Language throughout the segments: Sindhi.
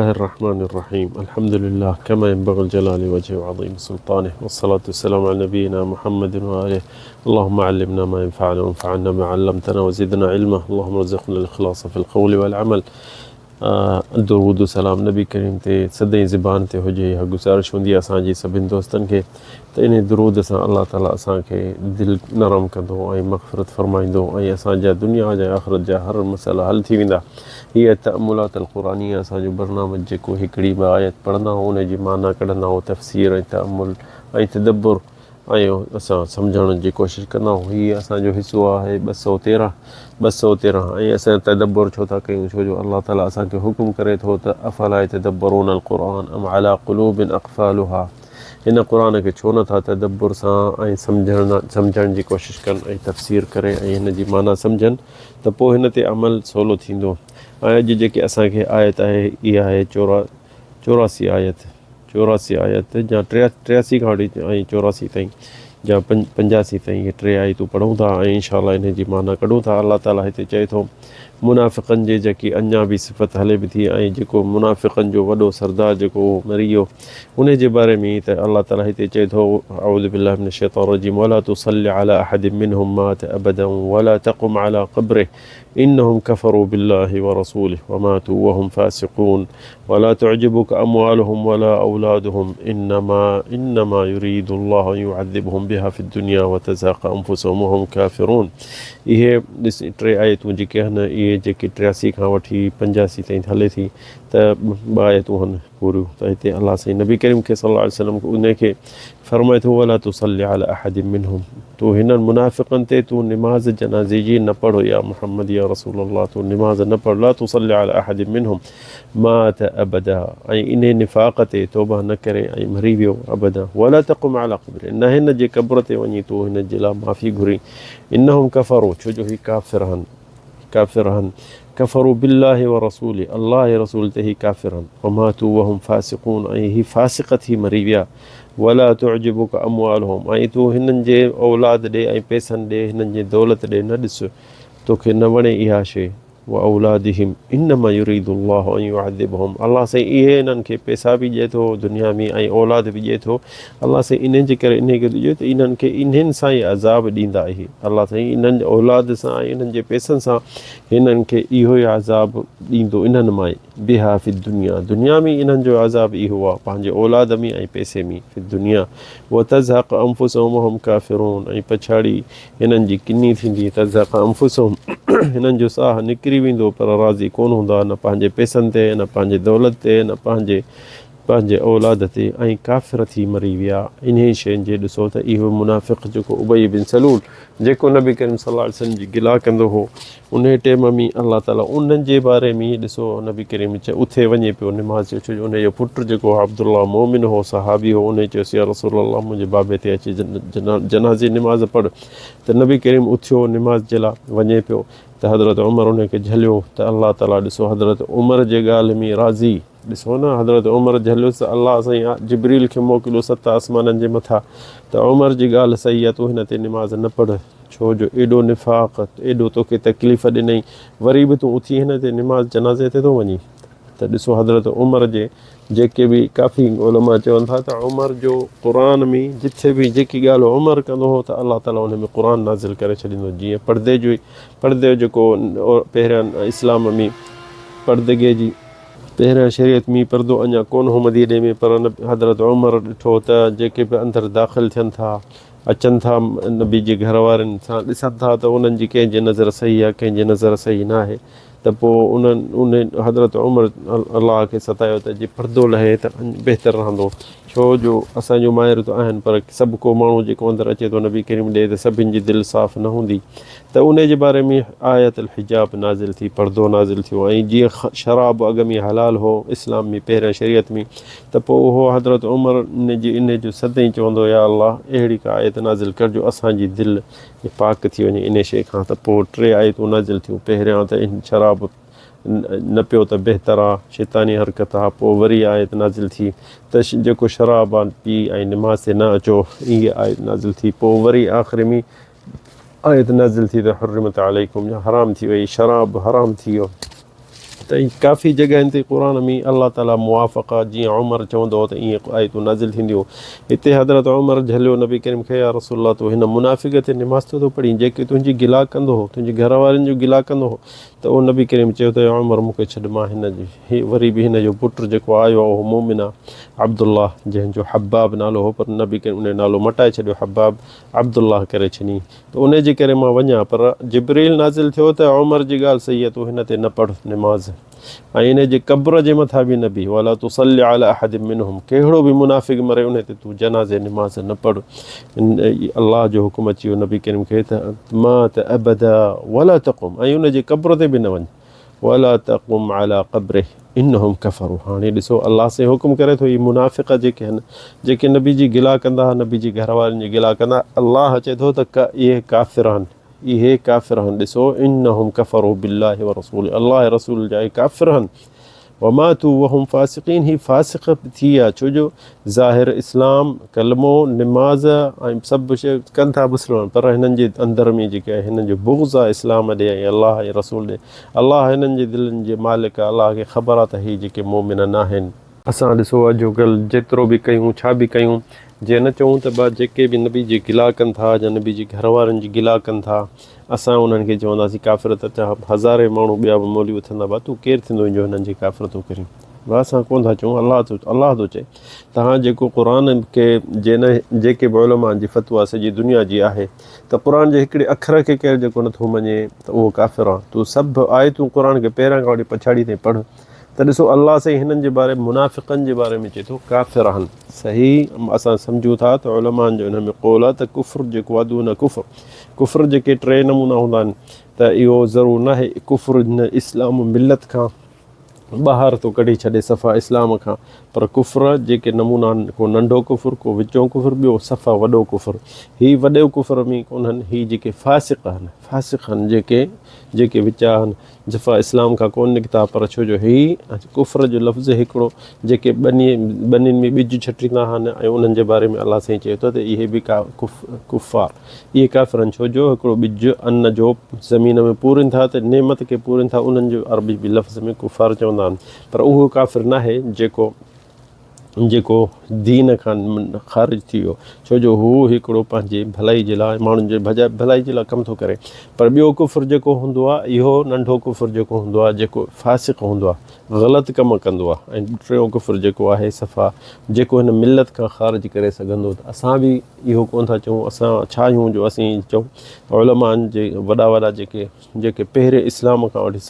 الله الرحمن الرحيم الحمد لله كما ينبغي الجلال وجهه وعظيم سلطانه والصلاة والسلام على نبينا محمد وآله. اللهم علمنا ما ينفعنا وانفعنا ما علمتنا وزدنا علما. اللهم ارزقنا الإخلاص في القول والعمل. درود و سلام نبي ڪريم تي سدائين زبان تي هجي. اها گذارش هوندي آهي اسان جي سڀني دوستن کي ته انهي درود سان الله تعالي اسان کي دل نرم ڪندو ۽ مغفرت فرمائيندو ۽ اسان جا دنيا جا آخرت جا هر مسئلا حل ٿي ويندا. هي تأملات القرآنيه اسان جو برنامج جيڪو هڪڙي ٻه آيت پڙهندا آهيون ان جي معنيٰ ڪڍندا آهيون تفسير ۽ تأمل ۽ تدبر ۽ اسان سمجهڻ جي ڪوشش ڪندا آهيون. هي اسان جو حصو آهي 213، 213، ۽ اسان تدبر ڇو ٿا ڪيون؟ ڇو جو الله تعالي اسان کي حڪم ڪري ٿو ته افلا يتدبرون القرآن ام علي قلوب اقفالها، هن قرآن کي ڇو نٿا تدبر سان ۽ سمجهڻ جي ڪوشش ڪن ۽ تفسير ڪري ۽ هن جي معنيٰ سمجهن ته پوء هن تي عمل سولو ٿيندو. ۽ اڄ جيڪي اسان کي آيت آهي اها آهي 84 آيت، 84 آيت جا 83 کان وٺي ۽ 84 تائين جا 85 تائين اهي ٽي آيتون پڙهون ٿا ۽ انشاء الله انهي جي معنيٰ ڪڍون ٿا. الله تعاليٰ هتي چئي ٿو منافقن جي جيڪي اڃا به صفت هلي به ٿي ۽ جيڪو منافقن جو وڏو سردار جيڪو اهو مري ويو انهي جي باري ۾ ته الله تعاليٰ هتي چئي ٿو اعوذ بالله من الشيطان الرجيم ولا تصلي على احد منهم مات ابدا ولا تقم على قبره انهم كفروا بالله ورسوله وماتوا وهم فاسقون ولا تعجبك اموالهم ولا اولادهم انما يريد الله ان يعذبهم بها في الدنيا وتزهق انفسهم وهم كافرون. اهي ڏس ٽي آيتون جيڪي آهن اهي جيڪي 83 کان وٺي 85 تائين هلي ٿي ته ٻه آيتون آهن پوريون. ته هتي الله سائين نبي ڪريم کي صلي الله عليه وسلم ان کي فرمائي ٿو ولا تصلي علي احد منهم، تون هنن منافقن تي تون نماز جنازي جي نه پڙهه يا محمد يا رسول الله، تون نماز نه پڙهه، لا تصلي علي احد منهم مات ابدا، ۽ انهي نفاق تي توبه نه ڪري ۽ مري ويو ابدا، ولا تقم علي قبره، نه هن جي قبر تي وڃي تون هن جي لاء معافي گهرين، انهم ڪفروا، ڇو جو هي ڪافر آهن، ڪافر آهن، ڪفروا بالله ورسوله، الله ۽ رسول تي هي ڪافر آهن، وماتوا وهم فاسقون، ۽ هي فاسق ٿي مري ويا، ولا تعجبک اموالهم، ۽ تون هنن جي اولاد ڏي ۽ پئسن ڏي، هنن جي دولت ڏي نه ڏس، توکي نه وڻي اها شيء. واولادهم انما يريد الله ان يعذبهم، الله سائين اهي انهن کي پئسا به ڏئي ٿو دنيا ۾ ۽ اولاد به ڏئي ٿو، الله سائين انهن جي ڪري انهي کي ڏئي ته انهن کي انهن سان ئي عذاب ڏيندا اهي، الله سائين انهن اولاد سان ۽ انهن جي پئسن سان هنن کي اهو ئي عذاب ڏيندو انهن مان ئي، بها في الدنيا، دنيا ۾ انهن جو عذاب اهو آهي پنهنجي اولاد ۾ ۽ پئسي ۾، في الدنيا وتزهق انفسهم وهم ڪافرون، ۽ پڇاڙي هنن جي ڪني ٿيندي، تزهق انفسهم، هنن جو ساهه نڪري ويندو پر راضي ڪونه هوندا، نه پنهنجي پئسن تي، نه پنهنجي دولت تي، نه پنهنجي پنهنجي اولاد تي، ۽ ڪافر ٿي مري ويا. انهيء شين جي ڏسو ته اهو منافق جيڪو ابي بن سلول جيڪو نبي ڪريم صلي الله عليه وسلم جي گلا ڪندو هو، انهيء ٽيم ۾ الله تعاليٰ انهن جي باري ۾ ڏسو نبي ڪريم چئي اٿي وڃي پيو نماز جو ڇو جو انهيء جو پٽ جيڪو هو عبدالله مؤمن هو صحابي هو انهيء چيس يا رسول الله منهنجي بابي تي اچي جنازي نماز پڙهه ته نبي ڪريم اٿيو نماز جي لاء وڃي پيو ته حضرت عمر انهيء کي جهليو ته الله تعاليٰ ڏسو حضرت عمر جي ڳالهه ۾ راضي ڏسو نه حضرت عمر جهليس ته الله سائين جبريل کي موڪليو ست آسمانن جي مٿان ته عمر جي ڳالهه صحيح آهي تون هن تي نماز نه پڙهه ڇو جو ايڏو نفاق ايڏو توکي تڪليف ڏنئي وري به تون اٿي هن تي نماز جنازي تي ٿو وڃين ته ڏسو حضرت عمر جي جيڪي به ڪافي علماء چون ٿا ته عمر جو قرآن ۾ جٿي به جيڪي ڳالهه عمر ڪندو هو ته الله تعالي ان ۾ قرآن نازل ڪري ڇڏيندو جيئن پردي جو پردي جيڪو پهريان اسلام ۾ پردگي جي پهريان شريعت ۾ پردو اڃا ڪونه هو مديني ۾ پر حضرت عمر ڏٺو ته جيڪي به اندر داخل ٿين ٿا اچن ٿا نبي جي گهر وارن سان ڏسن ٿا ته انهن جي ڪنهن جي نظر صحيح آهي ڪنهن جي نظر صحيح نه آهي ته پوء انهن ان حضرت عمر الله کي ستايو ته جي پردو لهي ته بهتر رهندو ڇو جو اسان جون مائر ته آهن پر سڀ ڪو ماڻهو جيڪو اندر اچي ٿو نبي ڪريم ڏي ته سڀن جي دل صاف نه هوندي ته انهي جي باري ۾ آيت الحجاب نازل ٿي، پردو نازل ٿيو ۽ جيئن شراب اڳ ۾ حلال هو اسلام ۾ پهريان شريعت ۾ ته پوء اهو حضرت عمر ان جي انهي جو سدائين چوندو يا الله اهڙي ڪا آيت نازل ڪر جو اسان جي دل پاڪ ٿي وڃي انهي شيء کان ته پوء ٽي آيتون نازل ٿيون پهريان ته شراب نه پيو ته بهتر آ شيطاني حرڪت آ پوء وري آيت نازل ٿي ته جيڪو شراب آ پي ۽ نماز تي نه اچو اهي آيت نازل ٿي پوء وري آخر ۾ آيت نازل ٿي ته حرمت عليڪم يا حرام ٿي وئي شراب حرام ٿي ويو. ته ڪافي جڳهين تي قرآن ۾ الله تعالي موافقه جيئن عمر چوندو هو ته ائين آيتون نازل ٿينديون. هتي حضرت عمر جهليو نبي ڪريم کي يا رسول الله تون هن منافق تي نماز ٿو ٿو پڙهين جيڪي تنهنجي گلا ڪندو هو تنهنجي گهر وارن جو گلا ڪندو هو ته اهو نبي ڪريم چيو ته يا عمر مون کي ڇڏ مان هن جي هي وري به هن جو پٽ جيڪو آيو آهي اهو مؤمن آهي عبدالله جنهن جو حباب نالو هو پر نبي ڪريم ان جو نالو مٽائي ڇڏيو حباب عبدالله ڪري ڇڏيائين ته انهي جي ڪري مان وڃان پر جبرئيل نازل ٿيو ته عمر جي ڳالهه صحيح آهي تون هن تي نه پڙهه نماز ۽ انهي جي قبر جي مٿان به نه بيهه ولا تصلي علي احد منهم ڪهڙو به منافق مري انهي تي تون جنازي نماز نه پڙهه الله جو حڪم اچي ويو نبي ڪريم کي ته مات ابدا ولا تقم ۽ ان جي قبر تي به نه وڃ ولا تقم علي قبره انهم ڪفروا هاڻي ڏسو الله سائين حڪم ڪري ٿو هي منافق جيڪي آهن جيڪي نبي جي گلا ڪندا نبي جي گهر وارن جي گلا ڪندا الله چئي ٿو ته اهي ڪافر آهن اهي ڪافر آهن ڏسو انهم ڪفروا بالله ورسوله الله رسول جا اهي ڪافر آهن وماتوا وهم فاسقين هي فاسق به ٿي ويا ڇو جو ظاهر اسلام، ڪلمو، نماز ۽ سڀ شيء ڪن ٿا مسلمان پر هنن جي اندر ۾ جيڪي آهي هنن جو بغض آهي اسلام ڏي ۽ الله ۽ رسول ڏي الله هنن جي دلين جي مالڪ آهي الله کي خبر آهي ته هي جيڪي مؤمن ناهن. اسان ڏسو اڄوڪلهه جيترو به ڪيون ڇا به ڪيون جي نه چئون ته با جيڪي به نبي جي گلا ڪن ٿا يا نبي جي گهر وارن جي گلا ڪن ٿا اسان انهن کي چونداسين ڪافر ته ڇا هزارين ماڻهو ٻيا به مولوي اٿندا ڀا تون ڪير ٿيندو جو هنن جي ڪافر ٿو ڪرين ڀا اسان ڪونه ٿا چئون الله ٿو الله ٿو چئي تهان جيڪو قرآن کي جي نه جيڪي به علماء جي فتويٰ سڄي دنيا جي آهي ته قرآن جي هڪڙي اکر کي ڪير جيڪو نٿو مڃي ته اهو ڪافر آهي تون سڀ آيتون قرآن کي پهريان کان وٺي پڇاڙي تائين پڙهه ته ڏسو الله سائين هنن جي باري منافقن جي باري ۾ چئي ٿو ڪافر آهن صحيح اسان سمجهون ٿا ته علماء جو ان ۾ قول آهي ته ڪفر جيڪو آهي دون ڪفر ڪفر جيڪي ٽي نمونا هوندا آهن ته اهو ضرور ناهي ڪفر هن اسلام ملت کان ٻاهر ٿو ڪڍي ڇڏي صفا اسلام کان پر ڪفر جيڪي نمونا آهن ڪو ننڍو ڪفر ڪو وچون ڪفر ٻيو صفا وڏو ڪفر هي وڏو ڪفر ۾ ڪونهن هي جيڪي فاسق آهن فاسق آهن جيڪي جيڪي وچا آهن جفا اسلام کان ڪونه نڪتا پر ڇو جو هي ڪفر جو لفظ هڪڙو جيڪي ٻني ٻنين ۾ ٻج ڇٽيندا آهن ۽ انهن جي باري ۾ الله سائين چئي ٿو ته اهي به ڪفار اهي ڪافر آهن ڇو جو هڪڙو ٻج ان جو زمين ۾ پورين ٿا ته نعمت کي پورين ٿا انهن جو عربي لفظ ۾ ڪفار چوندا آهن پر اهو ڪافر ناهي جيڪو جيڪو دين کان خارج ٿي ويو ڇو جو هو هڪڙو پنهنجي ڀلائي جي لاء ماڻهن جي ڀلائي جي لاء ڪم ٿو ڪري پر ٻيو ڪفر جيڪو هوندو آهي اهو ننڍو ڪفر جيڪو هوندو آهي جيڪو فاسق هوندو آهي غلط ڪم ڪندو آهي ۽ ٽيون ڪفر جيڪو آهي صفا جيڪو هن ملت کان خارج ڪري سگهندو ته اسان به اهو ڪونه ٿا چئون اسان ڇا آهيون جو اسين چئون علماء جي وڏا وڏا جيڪي جيڪي پهرين اسلام کان وٺي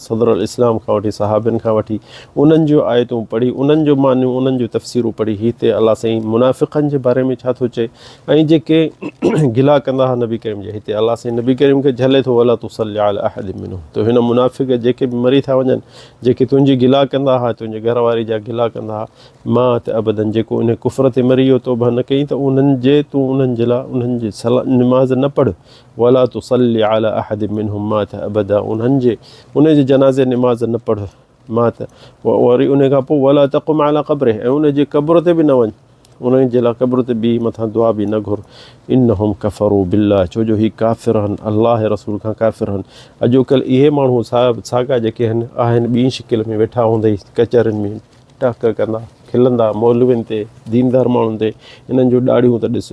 صدر الاسلام کان وٺي صحابين کان وٺي انهن جون آيتون پڙهي انهن جو معنيون انهن جون تفسيرون پڙهي هتي الله سائين منافقن جي باري ۾ ڇا ٿو چئي ۽ جيڪي گلا ڪندا ها نبي ڪريم جي هتي الله سائين نبي ڪريم کي جهلي ٿو ولا تصلي علي احد منهم ته هن منافق جيڪي به مري ٿا وڃن جيڪي تنهنجي گلا ڪندا ها تنهنجي گهر واري جا گلا ڪندا ها مات ابدا جيڪو ان ڪفر تي مري ويو توبه نه ڪئي ته انهن جي تون انهن جي لاء انهن جي نماز نه پڙهه ولا تصلي علي احد منهم مات ابدا انهن جي انهي جي جنازي نماز نه پڙهه مات وري انهي کان پوء ولا تقم علي قبره ۽ انهي جي قبر تي به نه وڃ انهي جي لاء قبر تي بيهي مٿان دعا به نه گهر انهم ڪفروا بالله ڇو جو هي ڪافر آهن الله رسول کان ڪافر آهن اڄوڪل اهي ماڻهو ساڳا جيڪي آهن آهن ٻي شڪل ۾ ويٺا هوندئي ڪچهرين ۾ ٽهڪ ڪندا کلندا مولوين تي ديندار ماڻهن تي انهن جون ڏاڙهيون ته ڏس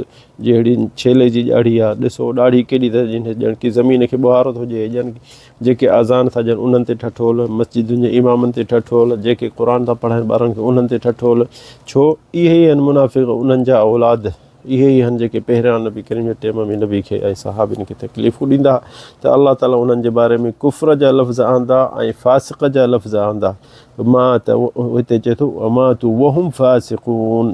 جهڙي ڇيلي جي ڏاڙهي آ ڏسو ڏاڙهي ڪيڏي ته ڄڻ ڪي زمين کي ٻهارو ٿو ڏئي ڄڻ جيڪي اذان ٿا ڏين انهن تي ٺٺول مسجدن جي امامن تي ٺٺول جيڪي قرآن ٿا پڙهائن ٻارن کي انهن تي ٺٺول ڇو اهي ئي آهن منافق انهن جا اولاد اهي ئي آهن جيڪي پهريان نبي ڪريم جي ٽيم ۾ نبي کي ۽ صحابين کي تڪليفون ڏيندا ته الله تعالي انهن جي باري ۾ ڪفر جا لفظ آندا ۽ فاسق جا لفظ آندا مات هتي چئي ٿو ماتوا وهم فاسقون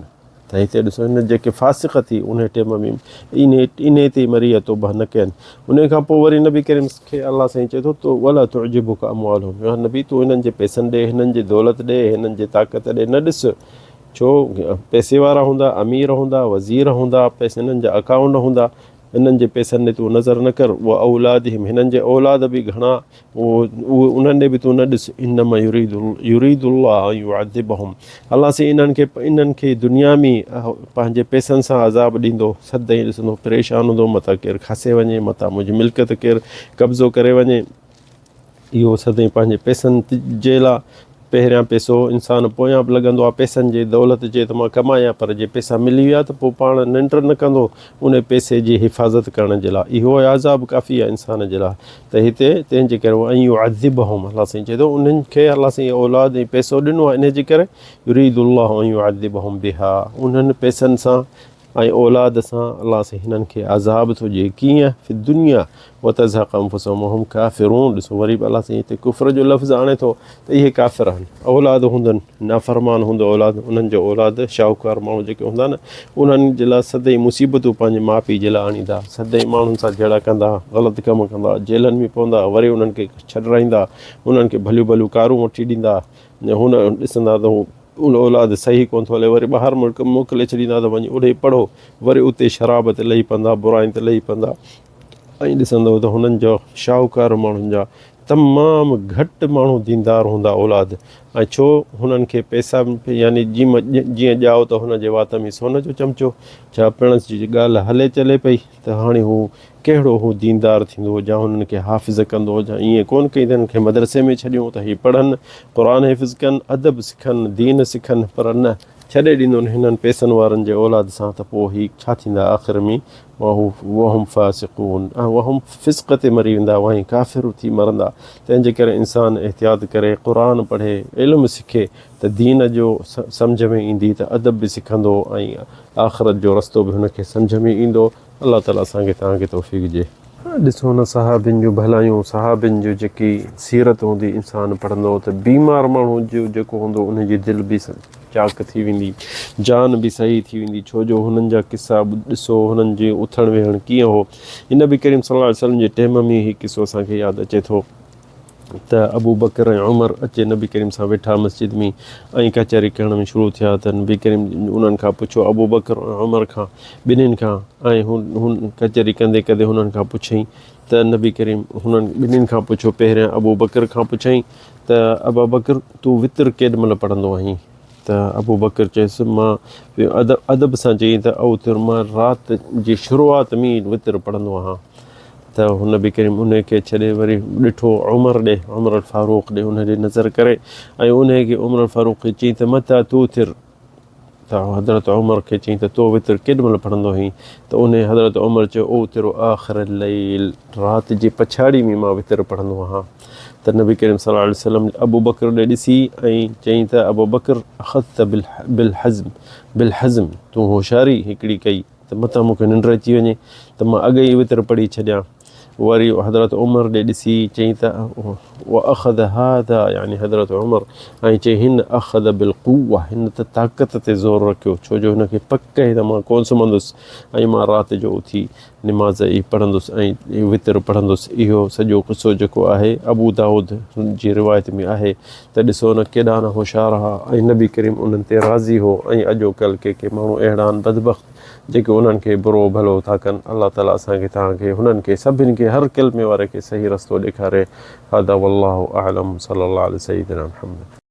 ته هتي ڏسو هن جيڪي فاسق ٿي انهي ٽيم ۾ انهي انهي تي مري ويا توبه نه ڪين انهي کان پوء وري نبي ڪريم کي الله سائين چئي ٿو تو ولا تعجبک اموالهم يا نبي تون هنن جي پئسن ڏي هنن جي دولت ڏي هنن جي طاقت ڏي نه ڏس ڇو پئسي وارا هوندا امير هوندا وزير هوندا پئسي هنن جا اڪائونٽ هوندا انهن جي پئسن ڏي تون نظر نه ڪر، واولادهم هنن جي اولاد به گهڻا اهي انهن ڏي به تون نه ڏس، انما يريد يريد الله ان يعذبهم الله سائين انهن کي انهن کي دنيا ۾ پنهنجي پئسن سان عذاب ڏيندو، سدائين ڏسندو پريشان هوندو متان ڪير کسي وڃي متان منهنجي ملڪيت ڪير قبضو ڪري وڃي. اهو سدائين پنهنجي پئسن جي لاء پهريان پئسو انسان پويان به لڳندو آهي پئسن جي دولت جي ته مان ڪمايان پر جي پئسا ملي ويا ته پوء پاڻ ننڊ نه ڪندو ان پئسي جي حفاظت ڪرڻ جي لاء اهو عذاب ڪافي آهي انسان جي لاء ته هتي تنهن جي ڪري وان يعذبهم الله سائين چئي ٿو انهن کي الله سائين اولاد ۽ پئسو ڏنو آهي ان جي ڪري يريد الله ان يعذبهم بها انهن پئسن سان ۽ اولاد سان الله سائين هنن کي عذاب ٿو ڏئي ڪيئن في الدنيا وتزهق انفسهم وهم ڪافرون ڏسو وري به الله سائين هتي ڪفر جو لفظ آڻي ٿو ته اهي ڪافر آهن اولاد هوندن نافرمان هوندو اولاد انهن جو اولاد شاهوڪار ماڻهو جيڪي هوندا نه انهن جي لاء سدائين مصيبتون پنهنجي ماء پيء جي لاء آڻيندا سدائين ماڻهن سان جهيڙا ڪندا غلط ڪم ڪندا جيلن ۾ پوندا وري انهن کي ڇڏرائيندا انهن کي ڀليون ڀليون ڪارون وٺي ڏيندا هن ڏسندا ته هو ان اولاد صحيح ڪونه ٿو هلي وري ٻاهر ملڪ موڪلي ڇڏيندا ته وڃي اوڏي پڙهو وري اتي شراب تي لهي پوندا براين تي لهي پوندا ۽ ڏسندو ته هنن جا شاهوڪار ماڻهن جا تمام گهٽ ماڻهو ديندار هوندا اولاد ۽ ڇو هنن کي پئسا يعني جيئن ڄائو ته هن جي وات ۾ سون جو چمچو ڇا پڻس جي ڳالهه هلي چلي پئي ته هاڻي هو ڪهڙو هو ديندار ٿيندو جا هنن کي حافظ ڪندو جا ائين ڪونه ڪئي ته هنن کي مدرسي ۾ ڇڏيون ته هي پڙهن قرآن حفظ ڪن ادب سکن دين سکن پر نه ڇڏي ڏيندو هنن پئسن وارن جي اولاد سان ته پوء هي ڇا ٿيندا آخر ۾ وهم فاسقون وهم فسق تي مري ويندا وهي ڪافر ٿي مرندا تنهن جي ڪري انسان احتياط ڪري قرآن پڙهي علم سکي ته دين جو سمجهه ۾ ايندي ته ادب به سکندو ۽ آخرت جو رستو به هن کي سمجهه ۾ ايندو الله تعالي اسان کي توهان کي توفيق ڏي. ڏسو نه صحابين جون ڀلايون صحابين جو جيڪي سيرت هوندي انسان پڙهندو ته بيمار ماڻهو جو جيڪو هوندو ان جي دل به چاڪ ٿي ويندي جان به صحيح ٿي ويندي ڇو جو هنن جا قصا ڏسو هنن جي اٿڻ ويهڻ ڪيئن هو نبي ڪريم صلي الله عليه وسلم جي ٽيم ۾ هي قصو اسان کي ياد اچي ٿو ته ابوبڪر ۽ عمر اچي نبي ڪريم سان ويٺا مسجد ۾ ۽ ڪچهري ڪرڻ ۾ شروع ٿيا ته نبي ڪريم انهن کان پڇيو ابوبڪر ۽ عمر کان ٻنهين کان ۽ هن ڪچهري ڪندي ڪندي هنن کان پڇيائين ته نبي ڪريم هنن ٻنهين کان پڇيو پهريان ابوبڪر کان پڇيائين ته ابابڪر تون وتر ڪيڏ مهل پڙهندو آهين ته ابوبڪر چيس مان ادب سان چيائين ته اوتر مان رات جي شروعات ۾ وتر پڙهندو آهيان ته هن نبي ڪريم انهي کي ڇڏي وري ڏٺو عمر ڏي، عمر الفاروق ڏي انهي ڏي نظر ڪري ۽ انهي کي عمر الفاروق کي چيائين ته متيٰ توتر ته حضرت عمر کي چيائين ته تو وتر ڪيڏي مهل پڙهندو هئين ته انهي حضرت عمر چيو اوتر آخر الليل رات جي پڇاڙي ۾ مان وتر پڙهندو آهيان ته نبي ڪريم صلي الله عليه وسلم ابوبڪر ڏي ڏسي ۽ چيائين ته ابوبڪر اخذت بالحزم بالحزم تون هوشياري هڪڙي ڪئي ته متان مون کي ننڊ اچي وڃي ته مان اڳ ئي وتر پڙهي ڇڏيان. وري حضرت عمر ڏي ڏسي چيائين ته واخذ هذا يعني حضرت عمر ۽ چيائين هن اخذ بالقوه هن ته طاقت تي زور رکيو ڇو جو هن کي پڪ هئي ته مان ڪونه سمهندس ۽ مان رات جو اٿي نماز ئي پڙهندس ۽ وتر پڙهندس. اهو سڄو قصو جيڪو آهي ابو دائود جي روايت ۾ آهي ته ڏسو نه ڪيڏا نه هوشيار ها ۽ نبي ڪريم انهن تي راضي هو ۽ اڄو ڪلهه ڪي ڪي ماڻهو اهڙا آهن بدبخت جيڪي انهن کي برو ڀلو ٿا ڪن الله تعالي اسان کي توهان کي هنن کي سڀن کي هر ڪلمي واري کي صحيح رستو ڏيکاري هذا والله اعلم صلي الله علي سيدنا محمد.